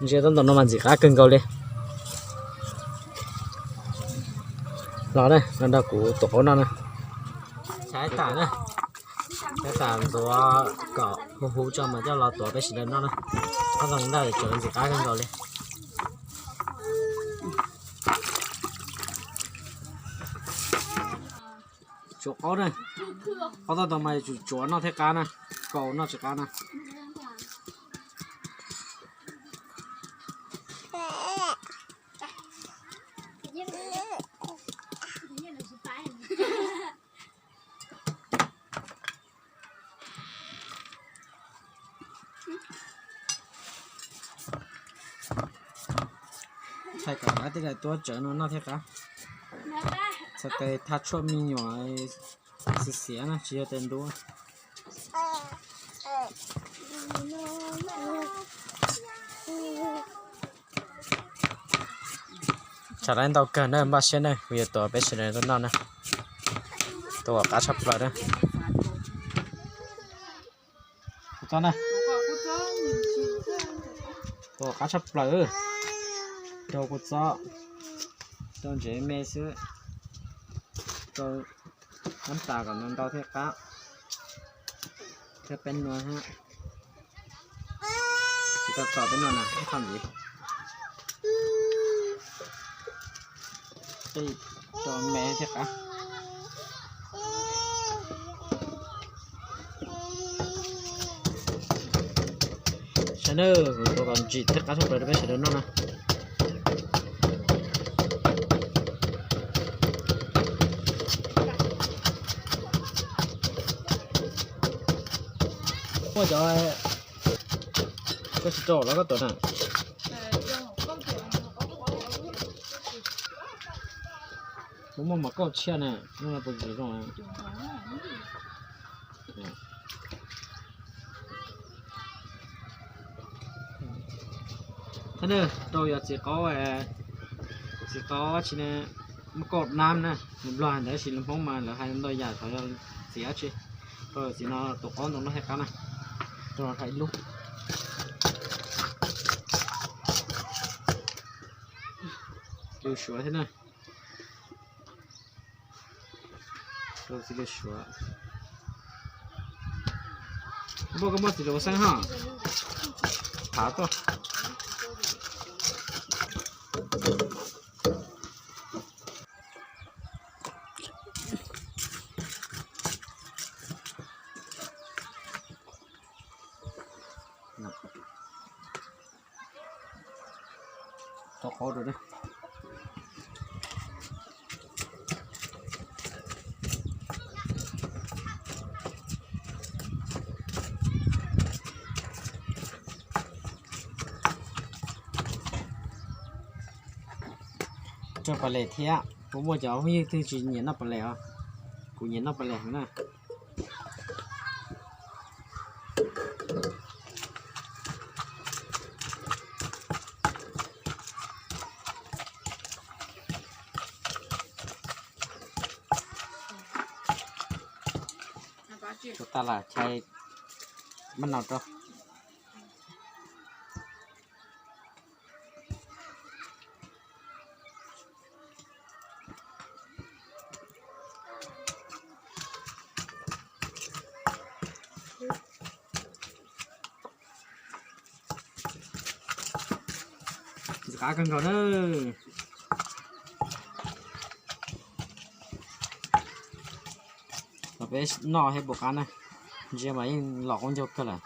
Ntsia tau ntawm no mas ntxim qab kawg nkaus li. Los na, los nrog kuv tuav qaub noj na. Tshaib tas na, tshaib tas ntxuav kom huv huv tso mas coj los tuav peb sawv daws noj na. Qab ntoo ntaj tseem ntxim qab kawg nkaus li. Tsuav qaub na, qaub toj tau mas yuav tsum tsuav noj thiaj qab na, kaus noj tsis qab na. Thaij kom qab tej daim tuab tsawv no noj thiaj qab. Txhais tes thaj tshuaj me nyuam xiav xiav na, tsis yog tes ntub. Tsam lawv ntau kawg na, npaj siab na, kuv yuav tuav peb sawv daws tuaj noj na. Tuav qab tshaj plaws na. Kuv txob na. Tuav qab tshaj plaws. Rau kuv txob, rau ntsev me xwb, rau nab tas kom ntau ntau thiaj qab, thiaj peb nua thiab. Tsis tau txog peb nua na, ib qho ntxiv. Tej rau me thiaj qab. Saib nawb, kuv tuav kom ntsim thiaj qab tshaj plaws rau peb sawv daws noj na. Muaj cov koj tsis rau los koj tuav na. Kuv muaj mas kauj tshiab na, no puas tsis zoo na. Thab na, rau yog txiv qaub, txiv qaub tsi ne, muaj kauj nab na, lus Nplog hais ntawd, tab sis lus Hmoob mas lawv hais ntau yam, xyov yog txiv dab tsi. Rau txiv no tus qaub ntoo no thiaj qab na. Rau no rau ib lub. Lus Suav thiab na. Rau txiv lus Suav. Npauj, koj muaj txiv lus Hauv Xeeb hos? Thav tuaj. Tau qhov rau na. Rau pas les thiab, kuv muaj cov phooj ywg twg tsis nyiam noj pas les os, kuv nyiam noj pas les heev na. Tua tas lam chais maj no rau. Ntxim qab kawg nkaus na. Los peb noj seb puas qab na. Ntsia mas yeej los qaub ncaug kawg lawm.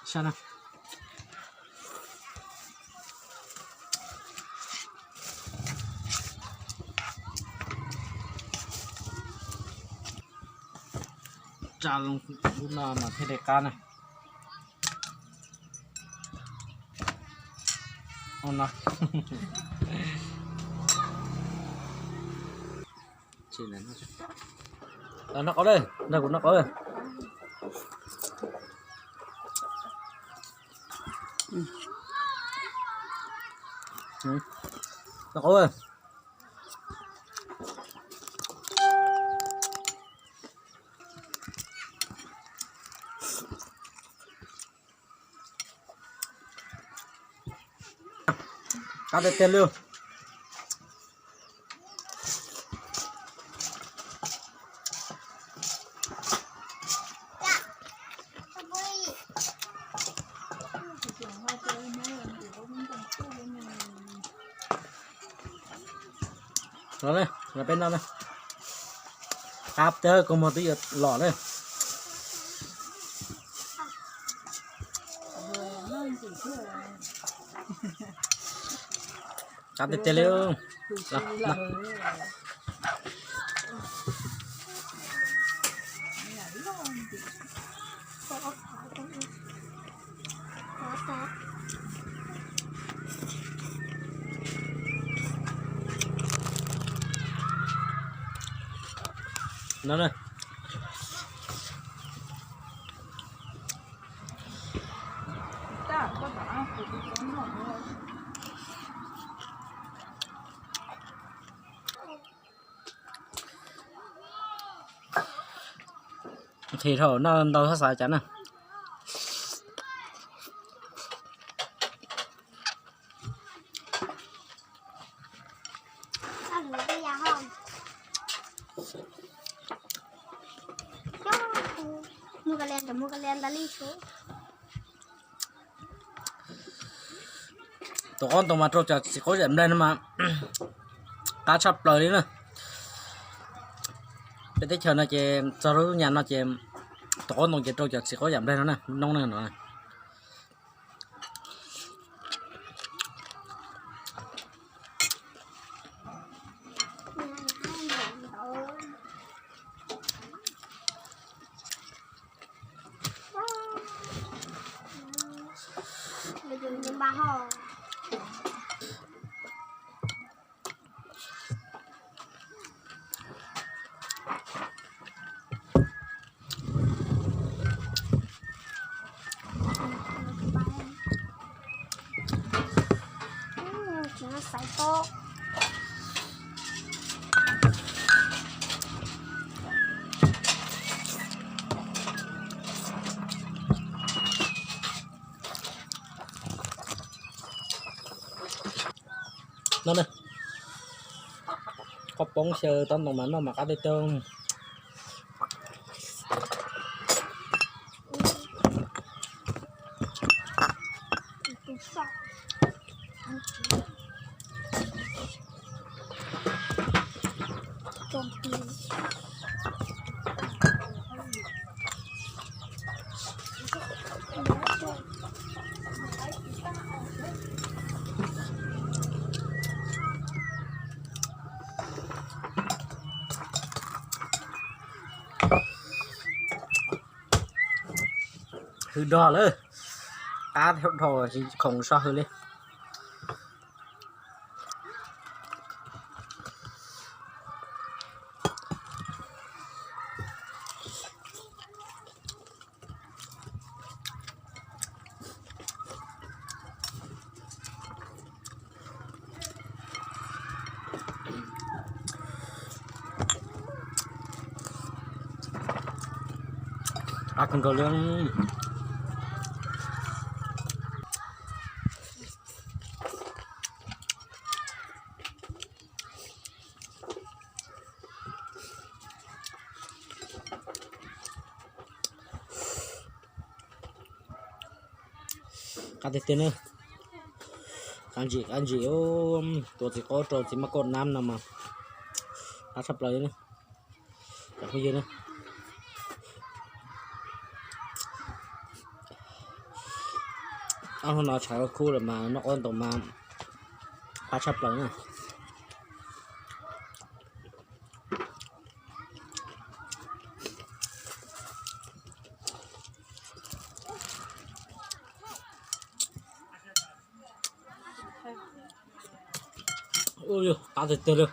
Sab na. Tsa loo no mas thiaj li qab na. Noj qaub, nrog kuv noj qaub. Qaub, qab tiag tiag li. Los ne, los peb noj ne. Qab tiag, kua muag twb yuav lom ne. Qab tiag tiag li. No ne. Nqhis dhau, noj ntau txhob xav cas na. Tus qaub ntoo mas rau cov txiv qaub yam nplaig no mas qab tshaj plaws li na. Peb teb chaws no ces txog lub nyam no ces tus qaub ntoo ces rau cov txiv qaub yam nplaig no na, noob neej no. No ne, qaub poob xyaw tob ntoo mas noj mas qab tiag tiag. Hwj dog lawm, qab dhau tsis khoom so hwj li. Qab kawg nkaus li. Qab tiag tiag na. Qab ntsim qab ntsim, tua txiv qaub rau txiv maj kauj nab no mas qab tshaj plaws li na. Cov phooj ywg na, ob hnub no tshav kub lawm mas noj qaub ntoo mas qab tshaj plaws na. Ub, qab tiag tiag li.